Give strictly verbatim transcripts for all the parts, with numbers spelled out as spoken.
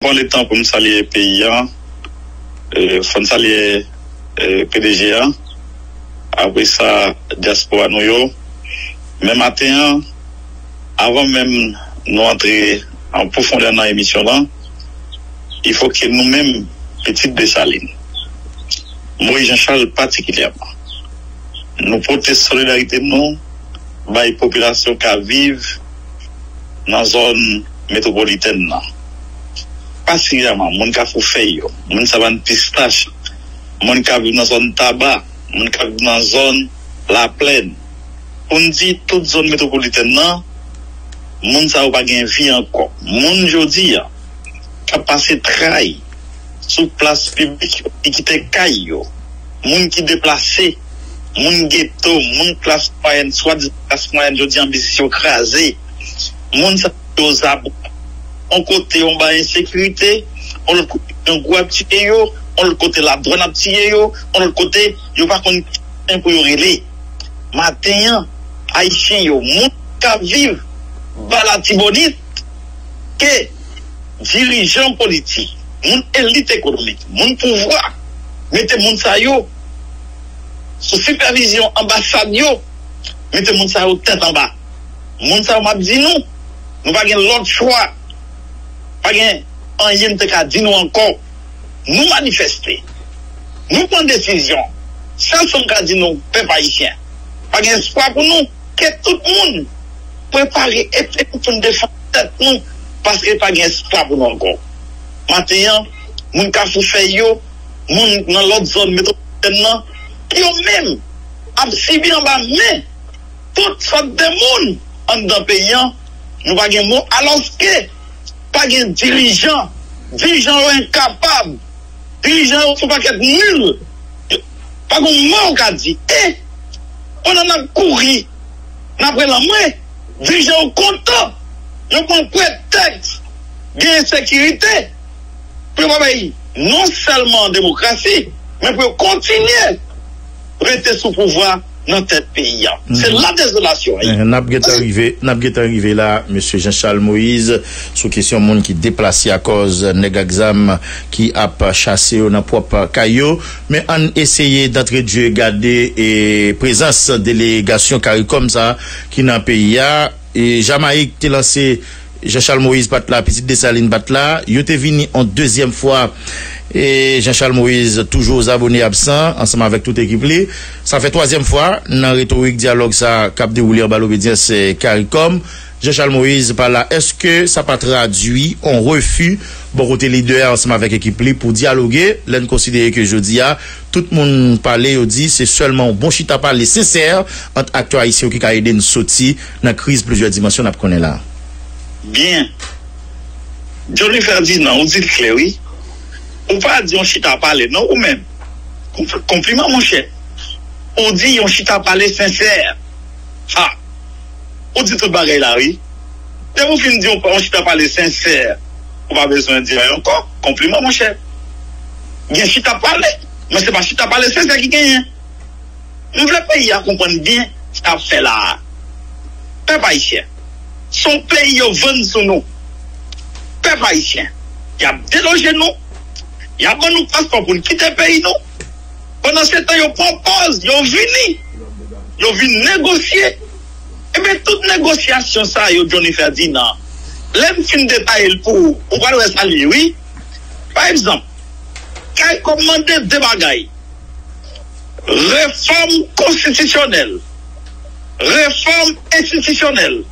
Pran letan pou m salye peyi a. E, fò n salye, e, P D G a. Apre sa, dyaspora nou yo. Men maten an, avan menm nou antre an pwofondè nan emisyon lan, il faut que nou menm, pitit Desalin, Moyiz Jan Chal patikilyèman, nou pote solidarite nou bay popilasyon k ap viv nan zòn metwopolitèn nan. Patikilyèman, moun Kafou Fèy yo, moun Savann Pistach, moun k ap viv nan zòn Taba, moun k ap viv nan zòn Laplèn. Pou n di tout zòn metwopolitèn nan, moun sa yo pa gen vi ankò. Moun jodi a, k ap pase tray sou plas piblik yo, ki kite kay yo, moun ki deplase, moun geto, moun klas mwayèn, swadizan klas mwayèn, jodi a biznis yo kraze. Moun sa yo zabou. Yon kote yo anba ensekirite, yon lòt kote grangou ap tiye yo, yon lòt kote ladwàn ap tiye yo, yon lòt kote yo pa konn ki chen pou yo rele. Maten an, Ayisyen yo, moun k ap viv ba Latibonit, ke dirijan politik, moun elit ekonomik, moun pouvwa, mete moun sa yo sou sipèvizyon anbasad yo, mete moun sa yo tèt anba. Moun sa yo, m ap di nou, nou pa gen lòt chwa, pa gen anyen m te ka di nou ankò. Nou manifeste, nou pran desizyon. Sèl sa m ka di nou, pèp ayisyen, pa gen espwa pou nou. Ke tout moun prepare epe nou pou n defann tèt nou, paske pa gen espwa pou nou ankò. Maten an, moun Kafou Fèy yo, moun nan lòt zòn metwopolitèn nan, yo menm ap sibi anba men tout sòt de moun anndan peyi an, nou pa gen mo, alòske pa gen dirijan. Dirijan yo enkapab. Dirijan yo se yon pakèt nil. Pa gen yon mo yo ka di. E, pandan n ap kouri, n ap rele anmwe, dirijan yo kontan. Yo pran pretèks gen ensekirite pou yo pa bay non sèlman demokrasi, men pou yo kontinye rete sou pouvwa nan tèt peyi a. Se la dezolasyon ye. N ap gentan rive, n ap gentan rive la, mesye Jean Charles Moïse, sou kesyon moun ki deplase akòz nèg ak zam ki ap chase yo nan pwòp kay yo. Men ann eseye, d'entrée de jeu, gade e prezans delegasyon CARICOM sa ki nan peyi a. E Jamayik te lanse, Jean Charles Moïse pa t la, pitit Desalin pa t la. Yo te vini yon dezyèm fwa. E Jean Charles Moïse, toujou aux abonnés absents, ansanm avèk tout ekip li. Sa fè twazyèm fwa nan retorik dyalòg sa k ap dewoule anba lobedyans, eh, CARICOM. Jean Charles Moïse pa la. Èske sa pa tradui yon refi bò kote lidè a ansanm avèk ekip li pou dyaloge, lè n konsidere ke jodi a, tout moun pale, yo di se sèlman yon bon chita pale sensè ant aktè ayisyen yo ki ka ede n soti nan kriz plizyè dimansyon n ap konnen la? Byen. Johnny Ferdinand, ou di l klè, wi. Ou pa di yon chita pale, non, ou menm. Konp-, konpliman, monchè. Ou di yon chita pale sensè. Ha! Ou di tout bagay la, wi. Depi w fin di yon, yon chita pale sensè, ou pa bezwen di anyen ankò. Konpliman, monchè. Gen chita pale, men se pa chita pale sensè ki genyen. M vle peyi a konprann byen sa n ap fè la a. Pèp ayisyen, se yon peyi yo vann sou nou. Pèp ayisyen, y ap deloje nou, y ap ban nou paspò pou n kite peyi nou. Pandansetan, yo pran pòz, yo vini, yo vin negosye. Ebyen, tout negosyasyon sa yo, Johnny Ferdinand, lè m fin detaye l pou ou, ou pral wè sa l ye, wi. Pa egzanp, CARICOM mande de bagay. Refòm konstitisyonèl, refòm enstitisyonèl.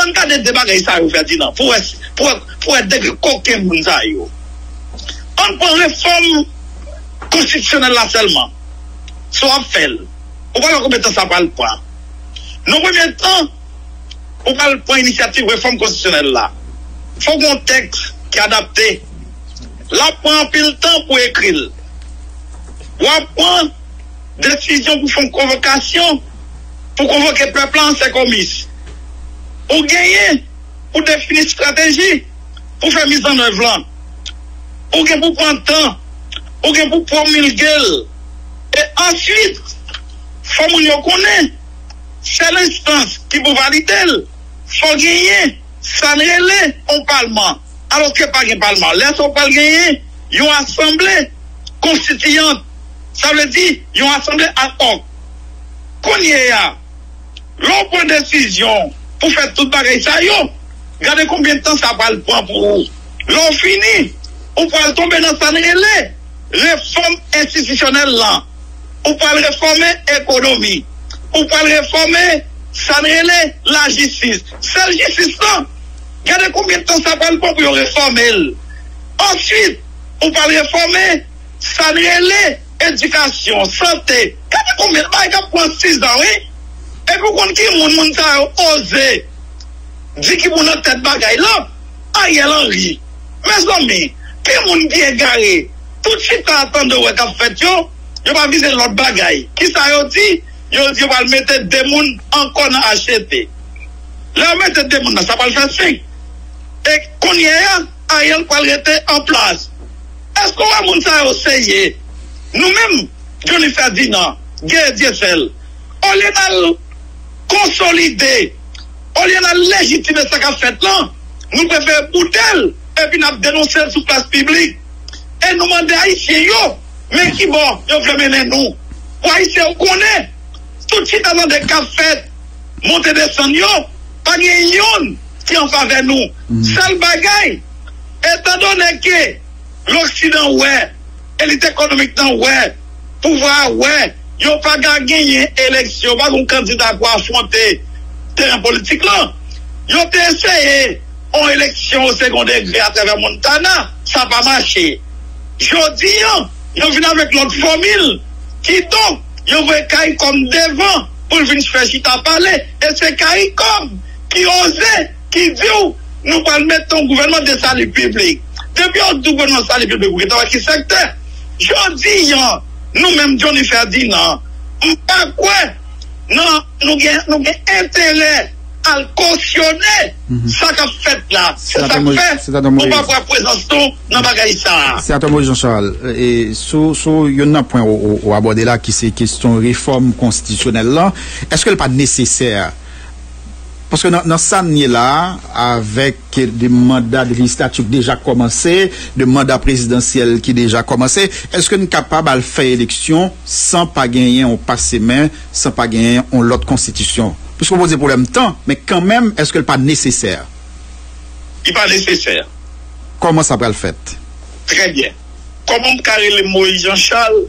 Ann gade de bagay sa yo, Ferdinand, pou wè, pou wè, pou wè degre koken moun sa yo. Ann pran refòm konstitisyonèl la sèlman. Si w ap fè l, ou pa wè konbyen tan sa pral pran? Nan premye tan, ou pral pran inisyativ refòm konstitisyonèl la. Fò w gen yon tèks ki adapte. L ap pran anpil tan pou ekri l. W ap pran desizyon pou fè yon konvokasyon, pou konvoke pèp la an sè komis. Ou genyen pou defini estrateji pou fè mizannèv lan. Ou gen pou pran tan, ou gen pou pwomilge l. E answit, fò moun yo konnen sèl enstans ki pou valide l, fò genyen sa n rele yon palman, alòske pa gen palman. Lè sa w pral genyen yon asanble konstitiyant, sa vle di yon asanble ad hoc. Kounye a, lè w pran desizyon pou fè tout bagay sa yo, gade konbyen tan sa pral pran pou ou. Lè w fini, ou pral tonbe nan sa n rele refòm enstitisyonèl lan. Ou pral refòme ekonomi. Ou pral refòme sa n rele lajistis. Sèl jistis lan, gade konbyen tan sa pral pran pou yo refòme l. Answit, ou pral refòme sa n rele edikasyon, sante. Gade konbyen bagay k ap pran sis zan, wi. Epi w konn ki moun, moun sa yo oze di ki moun nan tèt bagay la? Ariel Henry. Mezanmi, ki moun ki egare? Tout chita tande wè k ap fèt yo, yo pa vize lòt bagay. Kisa yo di? Yo di yo pral mete de moun ankò nan H C T. Lè yo mete de moun nan, sa pral fè senk. E kounye a, Ariel pral rete an plas. Èske w wè moun sa yo serye? Nou menm, Johnny Ferdinand, Guerrier Dieuseul, olye n al konsolide, olye n al lejitime sa k ap fèt lan, nou prefere boude l, epi n ap denonse l sou plas piblik. E nou mande Ayisyen yo, men ki bò yo vle mennen nou. Pou Ayisyen yo konnen, tout chita tande k ap fèt, monte desann yo, pa gen yonn ki an favè nou. Sèl bagay, etandone ke Loksidan wè, elit ekonomik lan wè, pouvwa a wè, yo pa ka genyen eleksyon, yo pa gen yon kandida pou afwonte teren politik lan. Yo te eseye yon eleksyon o segon degre atravè Montana, sa pa mache. Jodi an, yo vin avèk lòt fòmil, kidonk, yo voye Caricom devan pou l vin fè chita pale, e se Caricom ki oze, ki di w, nou pral mete yon gouvènman de sali piblik. Depi yo di w gouvènman sali piblik, ou gentan wè ki sektè. Jodi an, nou menm Johnny Ferdinand, m pa kwè nan nou gen, nou gen enterè al kosyone sa k ap fèt la. Se sa k fè nou pa pran prezans nou nan bagay sa a. Senatè Moïse Jean Charles, e, sou, sou youn nan pwen ou, ou, ou abòde la, ki se kesyon refòm konstitisyonèl lan, èske l pa nesesè? Paske nan, nan sa n ye la a, avèk de manda de lejislati ki deja kòmanse, de manda prezidansyèl ki deja kòmanse, èske n kapab al fè eleksyon san pa genyen yon pase men, san pa genyen yon lòt konstitisyon? Piske w poze pwoblèm tan, men kanmenm, èske l pa nesesè? Li pa nesesè. Kòman sa pral fèt? Trè byen. Kòman m ka rele Moïse Jean Charles,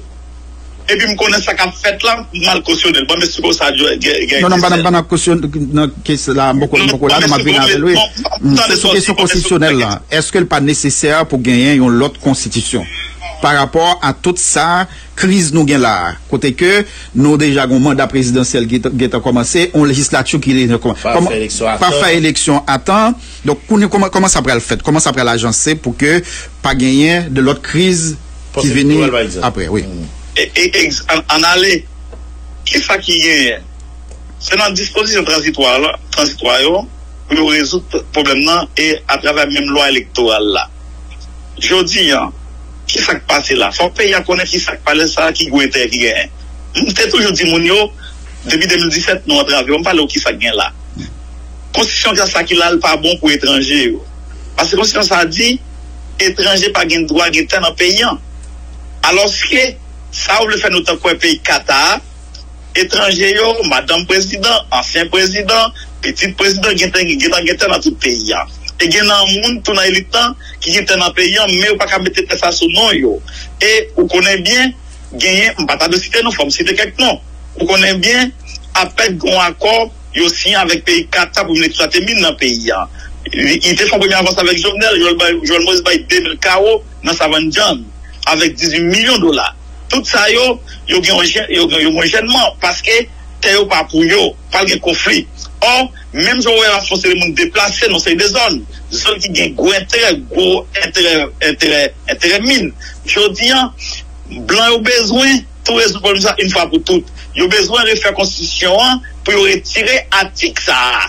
epi m konnen sa k ap fèt la, m al kosyone l? Ban m esplike w sa, gen, gen, gen. Non, non, m pa nan, m pa nan kosyon, nan kes la, m poko, m poko la, non, m ap vin avè l, wi. Se sou kesyon konstitisyonèl la. Èske l pa nesesè pou genyen yon lòt konstitisyon? Pa rapò a tout sa, kriz nou gen la a, kote ke nou deja gen yon manda prezidansyèl ki t-, gentan kòmanse, yon lejislati ki deja kòmanse. Pa fè eleksyon a tan. Pa fè eleksyon a tan. Donk, kounye, kòman, kòman sa pral fèt? Kòman sa pral ajanse pou ke pa genyen de lòt kriz ki vini apre? Wi. E, e, ex-, an, ann ale. Kisa ki genyen? Se nan dispozisyon tranzitwa la, tranzitwa yo, pou yo rezoud pwoblèm nan e atravè menm lwa elektoral la. Jodi an, kisa k pase la? Fòk peyi a konnen kisa k pase la, ki gwo enterè ki genyen. M te toujou di moun yo, depi de mil disèt, nou antrave yo. M pale w kisa k gen la. Konstitisyon sa ki la, l pa bon pou etranje yo. Paske konstitisyon sa di, etranje pa gen dwa gen tè nan peyi an. Alòske, sa yo vle fè nou tankou peyi Kata a, etranje yo, madanm prezidan, ansyen prezidan, pitit prezidan, gentan, gentan, gentan nan tout peyi a. E gen nan moun tou nan elit lan ki gentan nan peyi a, men yo pa ka mete tè sa sou non yo. E ou konnen byen, genyen, m pa ta dwe site non, fò m site kèk non. Ou konnen byen, apèn gen yon akò yo siyen avèk peyi Kata pou vin eksplwate min nan peyi a. Li, li te fè yon premye avans avèk Jovenel, Jovenel bay, Jovenel Moïse bay de mil kawo nan Savann Djann, avèk dizuit milyon dola. Tout sa yo, yo gen yon jè-, yo gen, yo gen yon jènman, paske tè yo pa pou yo, pral gen konfli. Ò, menm jan w wè y ap fòse moun deplase nan seri de zòn, zòn ki gen gwo enterè, gwo enterè, enterè, enterè min. Jodi an, blan yo bezwen tou rezoud pwoblèm sa yon fwa pou tout. Yo bezwen refè konstitisyon an pou yo retire atik sa a.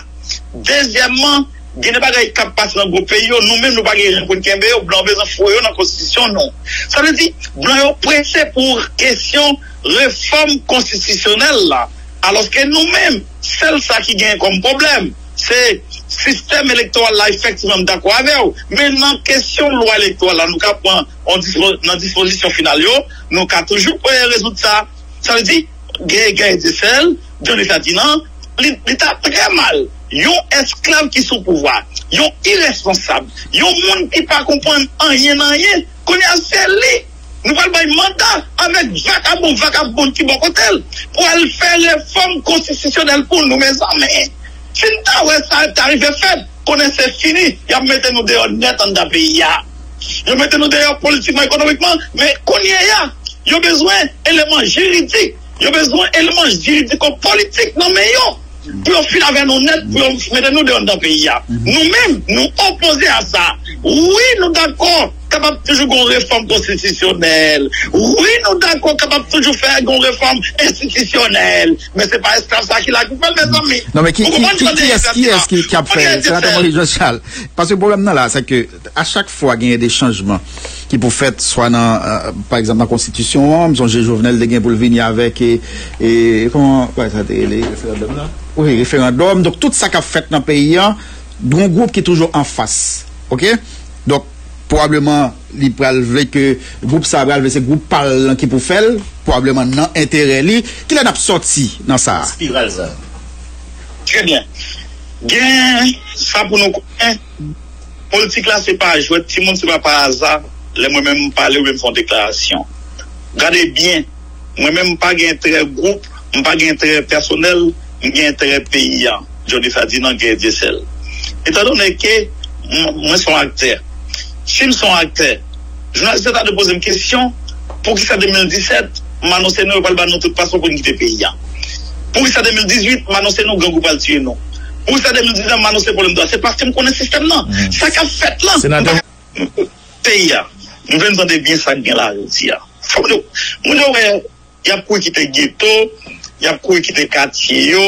Dezyèmman, gen de bagay k ap pase nan gwo peyi yo, nou menm nou pa gen ren pou n kenbe yo, blan yo bezwen foure yo nan konstitisyon nou. Sa vle di, blan yo prese pou kesyon refòm konstitisyonèl la. Alòske nou menm, sèl sa ki genyen kòm pwoblèm, se sistèm elektoral la, efektivman, m dakò avè w. Men nan kesyon lwa elektoral la, nou ka pran an dispo- nan dispozisyon final yo, nou ka toujou, eh, rezoud sa. Sa vle di, Guerrier Dieuseul, Johnny Ferdinand, li, li ta trè mal. Yon esklav ki sou pouvwa, yon iresponsab, yon moun ki pa konprann anyen nan anyen. Kounye a, se li nou pral bay manda avèk vakabon, vakabon ki bò kote l pou al fè refòm konstitisyonèl pou nou, mezanmi. Si n ta wè sa ta rive fèt, konnen se fini, y ap mete nou deyò nèt anndan peyi a. Yo mete nou deyò politikman, ekonomikman, men kounye a, yo bezwen eleman jiridik, yo bezwen eleman jiridiko-politik nan men yo, pou yo fin avè nou nèt, pou yo mete nou deyò anndan peyi a. Nou menm, nou opoze a sa. Wi, nou dakò, kapab toujou gen yon refòm konstitisyonèl. Wi, nou dakò, kapab toujou fè gen yon refòm enstitisyonèl. Men se pa esklav sa ki la ki fè l, mezanmi. Non, men ki, Ou ki, konprann ki, sa ki, kiyès, kiyès ki, ki ap fè, Senatè Moïse Jean Charles? Paske pwoblèm nan la, se ke a chak fwa genyen de chanjman ki pou fèt, swa nan, euh, pa egzanp, nan konstitisyon an, m sonje Jovenel te gen pou l vini avèk, e, e, kòman, kòman sa te rele, referandòm nan? Wi, referandòm. Donk, tout sa k ap fèt nan peyi an, gen yon gwoup ki toujou anfas. Oke? Donk, pwobableman, li pral vle ke gwoup sa a pral vle se gwoup pa l lan ki pou fè l, pwobableman nan enterè li. Kilè n ap sòti nan sa a? Espiral sa. Trè byen. Gen sa pou nou konnen, politik la se pa jwèt, timoun, se pa pa aza lè mwen menm m pale oubyen m fè yon deklarasyon. Gade byen, mwen menm m pa gen enterè gwoup, m pa gen enterè pèsonèl, m gen enterè peyi a. Johnny Ferdinand, Guerrier Dieuseul. Etandone ke m- mwen se yon aktè, si m se yon aktè, jounalis la ta dwe poze m kesyon, poukisa de mil disèt m anonse nou yo pral ban nou tout paspò pou n kite peyi a? Poukisa de mil dizuit m anonse nou grangou pral tiye nou? Poukisa de mil diznèf m anonse pwoblèm dwa? Se paske m konnen sistèm nan. Sa k ap fèt lan, m pa ka peyi a. M vle n tande byen sa k gen la jodi a. Fòk nou, moun yo wè, y ap kouri kite geto, y ap kouri kite katye yo,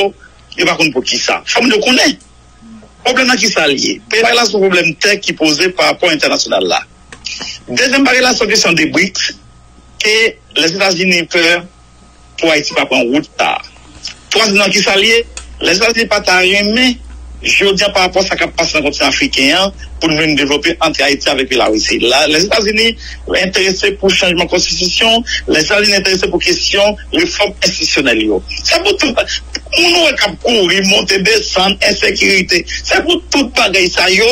yo pa konn poukisa. Fòk moun yo konnen. Pwoblèm nan kisa l ye? Premye bagay la se yon pwoblèm tè ki poze pa rapò entènasyonal la. Dezyèm bagay la se yon kesyon de briks ke Lèzetazini pè pou Ayiti pa pran wout sa a. Twazyèm nan kisa l ye? Lèzetazini pa ta renmen jodi a pa rapò sa k ap pase nan kontinan afriken an pou nou vin devlope ant Ayiti avèk peyi Larisi. La, Lèzetazini enterese pou chanjman konstitisyon, Lèzetazini enterese pou kesyon refòm enstitisyonèl yo. Se pou tout moun ou wè k ap kouri, monte, desann, ensekirite. Se pou tout bagay sa yo,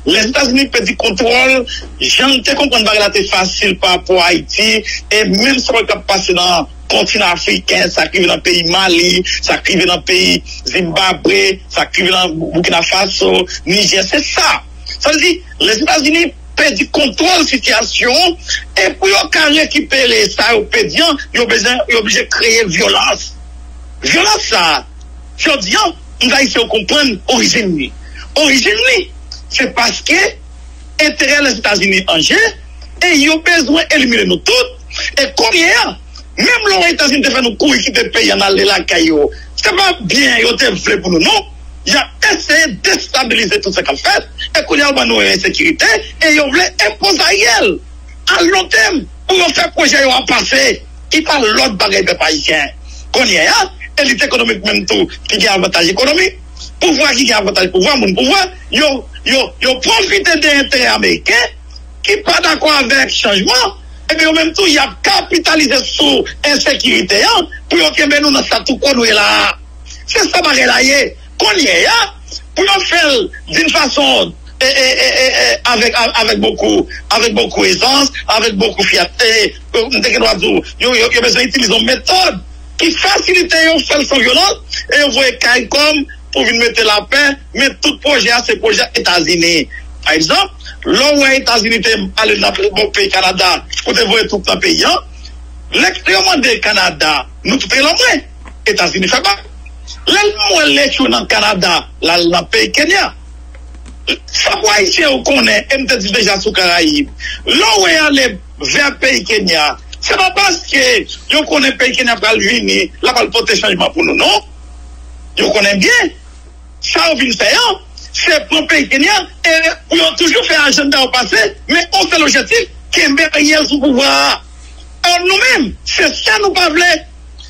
Lèzetazini pèdi kontwòl, jan l te konprann bagay la te fasil pa rapò Ayiti, e menm sa w wè k ap pase nan kontinan afriken, sa k rive nan peyi Mali, sa k rive nan peyi Zimbabwe, sa k rive nan Burkina Faso, Nijè, se sa. Sa vle di, Lèzetazini pèdi kontwòl sitiyasyon an, e pou yo ka rekipere sa yo pèdi an, yo bezwen, yo oblije kreye vyolans. Vyolans sa a, jodi an, m ta eseye w konprann orijin li. Orijin li, se paske enterè Lèzetazini an je, e yo bezwen elimine nou tout, e kounye a, menm lè Etazini te fè nou kouri kite peyi an ale lakay yo, se pa byen yo te vle pou nou, non. Y ap eseye destabilize tout sa k ap fèt, e kounye a, yo ban nou ensekirite, e yo vle enpoze Ariel a lon tèm pou yo fè pwojè yo a pase, ki pa lòt bagay pèp ayisyen. Kounye a, elit ekonomik menm tou ki gen avantaj ekonomik, pouvwa ki gen avantaj pouvwa, moun pouvwa, yo, yo, yo pwofite de enterè ameriken ki pa dakò avèk chanjman, epi yo menm tou, y ap kapitalize sou ensekirite an pou yo kenbe nou nan statu quo nou ye la a. Se sa bagay la ye. Kounye a, pou yo fè l d'une façon, e, e, e, e, e, avec, avec beaucoup, avec beaucoup aisance, avec beaucoup fierté, e, m te gen dwa di w, yo, yo, yo bezwen itilize yon metòd ki fasilite yo fè l san vyolans, e yo voye CARICOM pou vin mete lapè, men tout pwojè a se pwojè Etazini. Pa egzanp, lè w wè Etazini te ale nan bon, peyi Kanada pou te voye twoup nan peyi an, lè yo mande Kanada, nou tout rele mwen, Etazini fè bak. Lè l mwen lè yo nan Kanada, l al nan peyi Kenya. Sa pou Ayisyen yo konnen, e m te di deja sou Karayib. Lè w wè y ale vè peyi Kenya, se pa paske yo konnen peyi Kenya pral vini, l ap al pote chanjman pou nou, non. Yo konnen byen. Sa yo vin fè an, se pran peyi Kenya, e pou yo toujou fè ajanda yo pase, men yon sèl objektif, kenbe Ariel sou pouvwa a. Or, nou menm, se sa nou pa vle.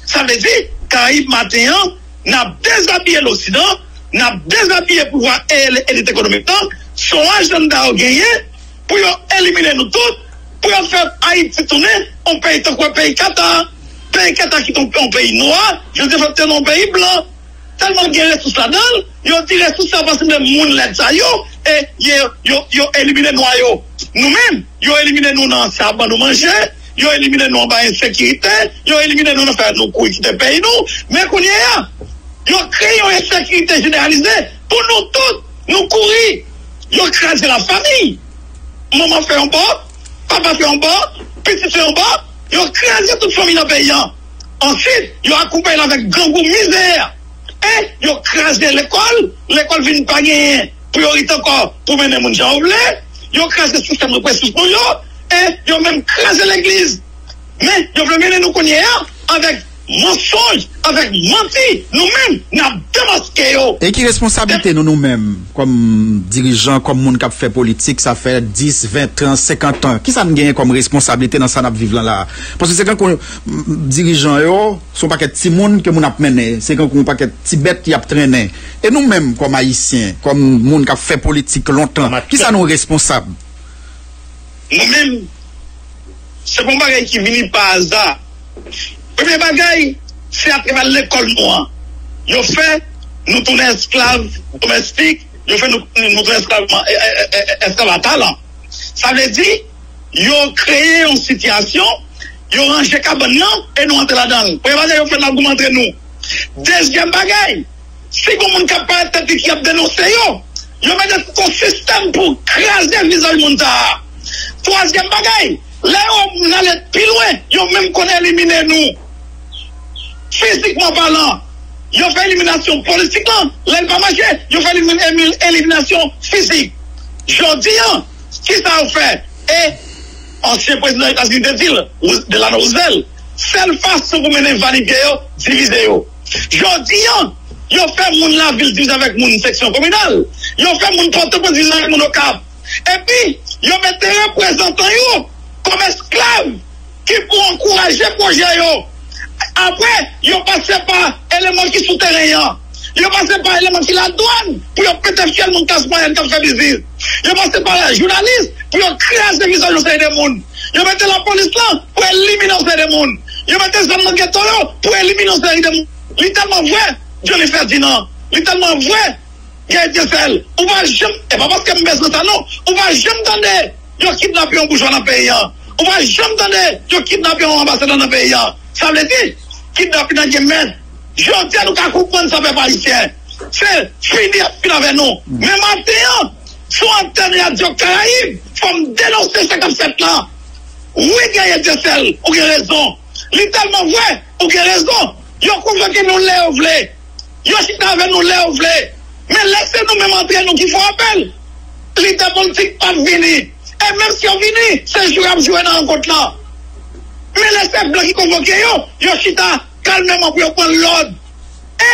Sa vle di, Karayib maten an, n ap dezabiye Losidan, n ap dezapiye pouvwa e elit ekonomik lan, se yon ajanda yo genyen pou yo elimine nou tout, pou yo fè Ayiti tounen yon peyi tankou peyi Katar. Peyi Katar ki te yon peyi nwa, jodi a fè l tounen yon peyi blan. Tèlman gen resous ladan l, yo di resous sa pa sanble moun lèd sa yo, e yo, yo, yo elimine nwa yo. Nou menm, yo elimine nou nan sa ban nou manje, yo elimine nou anba ensekirite, yo elimine nou nan fè nou kouri kite peyi nou. Men kounye a, yo kreye yon ensekirite jeneralize pou nou tout, nou kouri. Yo kraze lafanmi. Manman fè yon bò, papa fè yon bò, pitit fè yon bò, yo kraze tout fanmi nan peyi an. Answit, yo akonpaye l avèk grangou, mizè. E yo kraze lekòl, lekòl vin pa genyen priyorite ankò pou mennen moun jan yo vle. Yo kraze sistèm represif nou yo, e yo menm kraze legliz. Men, yo vle mennen nou kounye a avèk mansonj, avèk manti. Nou menm, n ap demaske yo. E ki responsablite nou, nou menm, kòm dirijan, kòm moun k ap fè politik, sa fè dis, ven, trant, senkant an? Kisa n genyen kòm responsablite nan sa n ap viv lan la a? Paske se kankou dirijan yo, se yon pakèt timoun ke moun ap mennen, se kankou yon pakèt ti bèt y ap trennen. E nou menm, kòm Ayisyen, kòm moun k ap fè politik lontan, kisa nou responsab? Nou menm, se pa yon bagay ki vini pa aza. Premye bagay, se atravè lekòl nou an. Yo fè nou tounen esklav domestik, yo fè nou, nou tounen esklav, esklav atalan. Sa vle di, yo kreye yon sitiyasyon, yo ranje kabann nan e nou antre ladan l. Premye bagay yo fè, n ap goumen antre nou. Dezyèm bagay, si gon moun k ap parèt tèt li ki ap denonse yo, yo mete tout yon sistèm pou kraze vizaj moun sa a. Twazyèm bagay, lè yo nan ale pi lwen, yo menm konn elimine nou. Fizikman palan, yo fè eliminasyon politik lan, lè l pa mache, yo fè eliminasyon fizik. Jodi an, kisa yo fè? E ansyen prezidan Etazini te di l, Delano Roosevelt, sèl fason pou mennen vanite yo, divize yo. Jodi an, yo fè moun lavil divize avèk moun seksyon kominal. Yo fè moun Pòtoprens divize avèk moun Okap. Epi, yo mete reprezantan yo kòm esklav ki pou ankouraje pwojè yo. Apre, yo pase pa eleman ki sou teren an. Yo pase pa eleman ki ladwàn pou yo pete fyèl moun klas mwayèn k ap fè biznis. Yo pase pa jounalis pou yo kraze vizaj yon seri de moun. Yo mete lapolis lan pou elimine yon seri de moun. Yo mete zam nan geto yo pou elimine yon seri de moun. Li tèlman vre, Johnny Ferdinand. Li tèlman vre, Guy Etincelle. Ou pa janm, e pa paske m bezwen sa non, ou pa janm tande yo kidnape yon boujwa nan peyi an. Ou pa janm tande yo kidnape yon anbasadè nan peyi an. Sa vle di, kidnapin nan gen mèt. Jodi a nou ka konprann sa pèp ayisyen. Se fini ap fini avè nou. Men maten an, sou antèn Radyo Karayib, fò m denonse sa k ap fèt la. Wi, Guy Etincelle, ou gen rezon. Li tèlman vre, ou gen rezon. Yo konvoke nou lè yo vle. Yo chita avè nou lè yo vle. Men lè se nou menm antre nou ki fè apèl, lidè politik p ap vini. E menm si yo vini, se jwe y ap jwe nan rankont lan. Men lè se blan ki konvoke yo, yo chita kalmeman pou yo pran lòd. E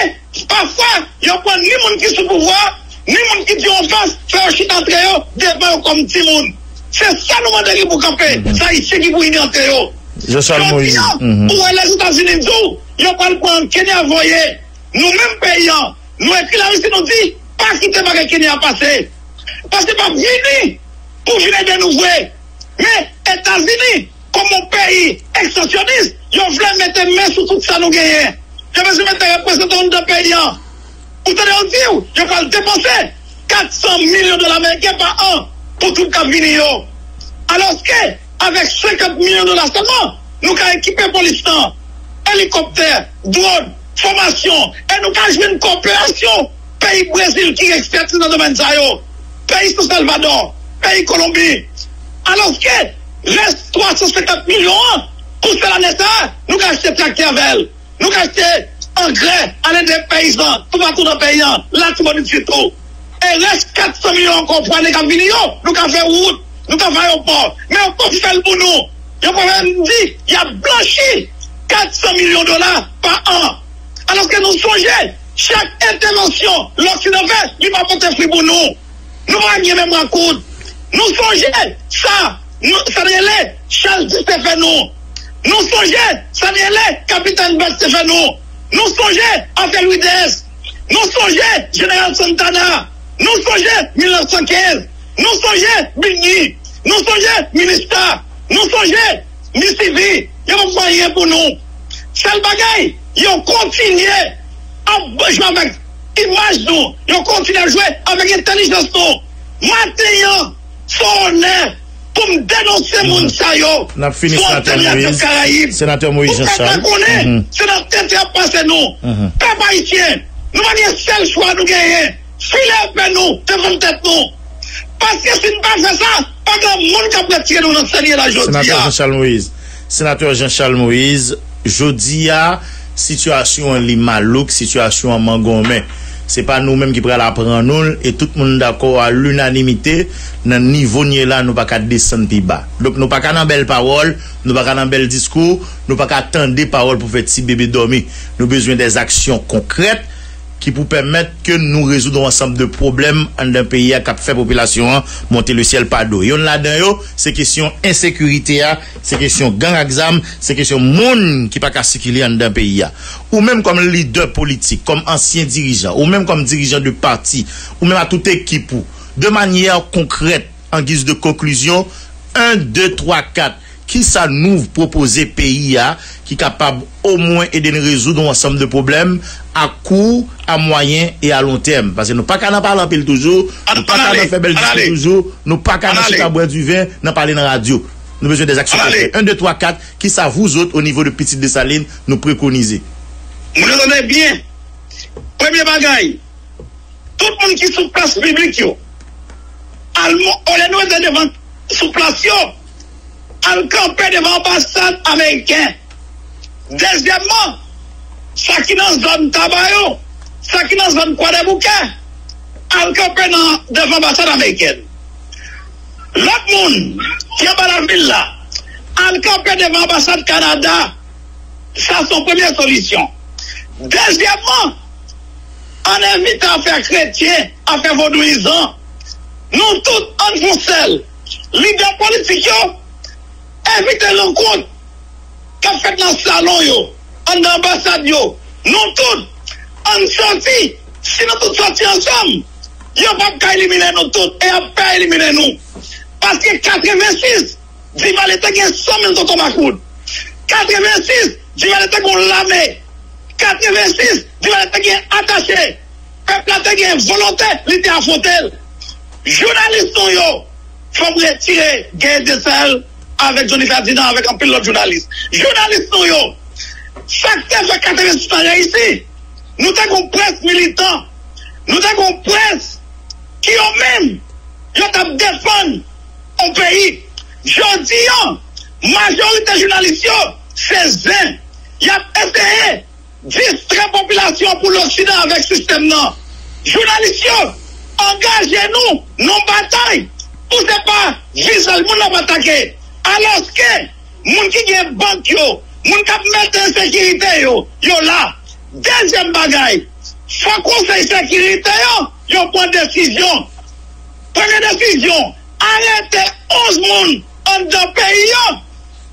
pafwa, yo pran ni moun ki sou pouvwa, ni moun ki di yo ofans, fè yo chita antre yo, devan yo kòm timoun. Se sa nou mande ki pou kanpe, se Ayisyen ki pou ini antre yo. Jodi an, ou wè Lèzetazini di w, yo pral pran Kenya voye. Nou menm peyi an, nou ekri Larisi, nou di, pa kite bagay Kenya a pase. Paske p ap vini pou vin ede nou vre. Men Etazini, kòm yon peyi ekstansyonis, yo vle mete men sou tout sa nou genyen. Yo bezwen mete reprezantan anndan peyi an. Ou tande yo di w, yo pral depanse kat san milyon dola ameriken pa an pou twoup k ap vini yo. Alòske, avèk senkant milyon dola sèlman, nou ka ekipe polis lan, elikoptè, dwòn, fòmasyon, e nou ka jwenn koperasyon peyi Brezil ki gen ekspètiz nan domèn sa yo, peyi San Salvadò, peyi Kolonbi. Alòske, rès twa san senkant milyon an, pou sèl ane sa a, nou ka achte traktè avè l. Nou ka achte angrè, ale de peyizan toupatou nan peyi an, Latibonit sitou. E rès kat san milyon ankò pou ane k ap vini yo, nou ka fè wout, nou ka fè ayewopò. Men yo p ap fè l pou nou. Yo pa menm di y ap blanchi kat san milyon dola pa an. Alòske nou sonje, chak entèvansyon Loksidan fè, li pa pote fwi pou nou. Nou pa gen memwa kout. Nou sonje sa, nou, sa n rele Charles dix te fè nou. Nou sonje sa n rele Kapitèn Banks te fè nou. Nou sonje afè Louis deux. Nou sonje Jeneral Santana. Nou sonje mil nèf san kenz. Nou sonje Bini. Nou sonje Minista. Nou sonje Misivi. Yo pa fè anyen pou nou. Sèl bagay, yo kontinye ap jwe avèk imaj nou. Yo kontinye ap jwe avèk entèlijans nou. Maten an, se yon onè pou m denonse moun sa yo. N ap fini, Senatè Moïse. Senatè Moïse Jean Charles. Ou pa ta konnen, se nan tenten y ap pase nou. Pèp ayisyen, nou pa gen sèl chwa nou genyen. File epe nou devan tèt nou. Paske si n pa fè sa, pa gen moun k ap retire nou nan sa n ye la jodi a. Senatè Jean Charles Moïse. Senatè Jean Charles Moïse, jodi a, sitiyasyon an li malouk, sitiyasyon an mangonmen. Se pa nou menm ki pral aprann nou l, e tout moun dakò a linanimite nan nivo n ye la, nou pa ka desann pi ba. Donk, nou pa ka nan bèl pawòl, nou pa ka nan bèl diskou, nou pa ka tande pawòl pou fè ti bebe dòmi. Nou bezwen dèzaksyon konkrèt ki pou pèmèt ke nou rezoud yon ansanm de pwoblèm anndan peyi a k ap fè popilasyon an monte lesyèl pa do. Yonn ladan yo, se kesyon ensekirite a, se kesyon gang ak zam, se kesyon moun ki pa ka sikile anndan peyi a. Ou menm kòm lidè politik, kòm ansyen dirijan, ou menm kòm dirijan de pati, ou menm a tout ekip ou, de manyè konkrèt, an giz de konklizyon, en, de, twa, kat, kisa nou pwopoze peyi a ki kapab omwen ede n rezoud yon ansanm de pwoblèm a kou, a mwayen e a lon tèm? Paske nou pa ka nan pale anpil toujou, nou pa ka nan fè bèl diskou toujou, nou pa ka nan chita bwè diven nan pale nan radyo. Nou bezwen dèzaksyon konkrè. En, de, twa, kat, kisa vous autres, au niveau de Petite Dessalines, nou prekonize? Moun yo tande byen. Premye bagay, tout moun ki sou plas piblik yo, al, olye nou rete devan sou plas yo, al kanpe devan anbasad ameriken. Dezyèmman, sa ki nan zòn Taba yo, sa ki nan zòn Kwadèboukè, al kanpe nan, devan anbasad amerikèn. Lòt moun ki anba lavil la, al kanpe devan anbasad Kanada. Sa se yon premye solisyon. Dezyèmman, ann evite afè kretyen, afè vodouyizan. Nou tout, ann fè yon sèl. Lidè politik yo, evite rankont k ap fèt nan salon yo, anndan anbasad yo. Nou tout, ann sòti. Si nou tout sòti ansanm, yo p ap ka elimine nou tout, e y ap pè elimine nou. Paske katrevensis, Divalye te gen san mil tonton makout. Katrevensis, Divalye te gen yon lame. Katrevensis, Divalye te gen atache. Pèp la te gen volonte, li te afwonte l. Jounalis nou yo, fò m retire Guerrier Dessalines avèk Johnny Ferdinand, avèk anpil lòt jounalis. Jounalis nou yo, sa k te fè katrevensis lan reyisi? Nou te gen yon près militan, nou te gen yon près ki yo menm, yo t ap defann yon peyi. Jodi an, majorite jounalis yo, se zen. Y ap eseye distrè popilasyon pou loksidan avèk sistèm nan. Jounalis yo, angaje nou nan batay pou se pa vizaj moun n ap atake. Alòske, moun ki gen bank yo, moun k ap mete ensekirite yo, yo la. Dezyèm bagay, fò konsèy sekirite yo, yo pran desizyon. Premye desizyon, arete onz moun anndan peyi an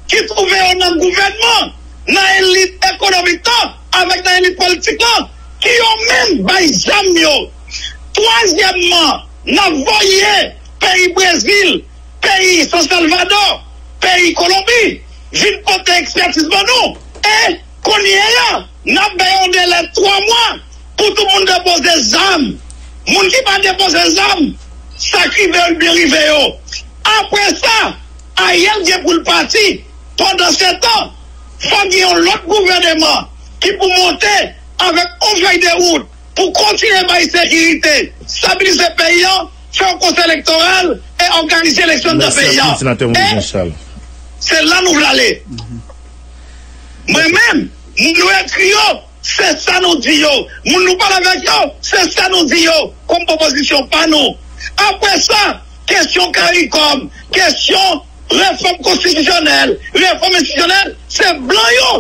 ki twouve yo nan gouvènman, nan elit ekonomik lan, avèk nan elit politik lan, ki yo menm bay zam yo. Twazyèmman, n ap voye peyi Brezil, peyi San Salvador, peyi Kolonbi, vin pote ekspètiz ban nou. E kounye a, n ap bay yon delè twa mwa pou tout moun depoze zam. Moun ki pa depoze zam, sa k rive yo, l byen rive yo. Apre sa, Ariel gen pou l pati. Pandansetan, fò gen yon lòt gouvèneman ki pou monte avèk yon fèy de wout pou kontinye bay sekirite, stabilize peyi an, fè yon konsèy elektoral e òganize eleksyon nan peyi an. E se la nou vle ale. Mwen menm, moun nou ekri yo, se sa nou di yo. Moun nou pale avèk yo, se sa nou di yo kòm pwopozisyon pa nou. Apre sa, kesyon CARICOM, kesyon refòm konstitisyonèl, refòm enstitisyonèl, se blan yo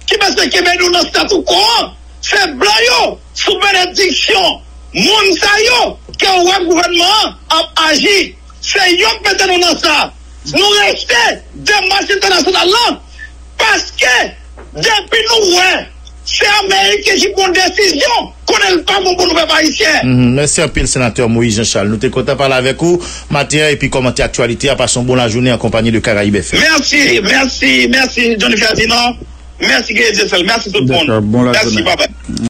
ki bezwen kenbe nou nan statu quo an. Se blan yo, sou benediksyon moun sa yo, ke w wè gouvènman an ap aji. Se yo k mete nou nan sa. Nou rejte demach entènasyonal lan, paske depi nou wè se Ameriken ki pran desizyon, konnen l pa bon pou nou pèp ayisyen. Mhm. Mèsi anpil, Senatè Moïse Jean Charles. Nou te kontan pale avèk ou maten an epi kòmante aktyalite a. Pase yon bon lajounen an konpayi de Caraïbes F M. Mèsi, mèsi, mèsi, Johnny Ferdinand. Mèsi, Guerrier Dieuseul. Mèsi tout moun. Dakò, bon lajounen. Mèsi, papa.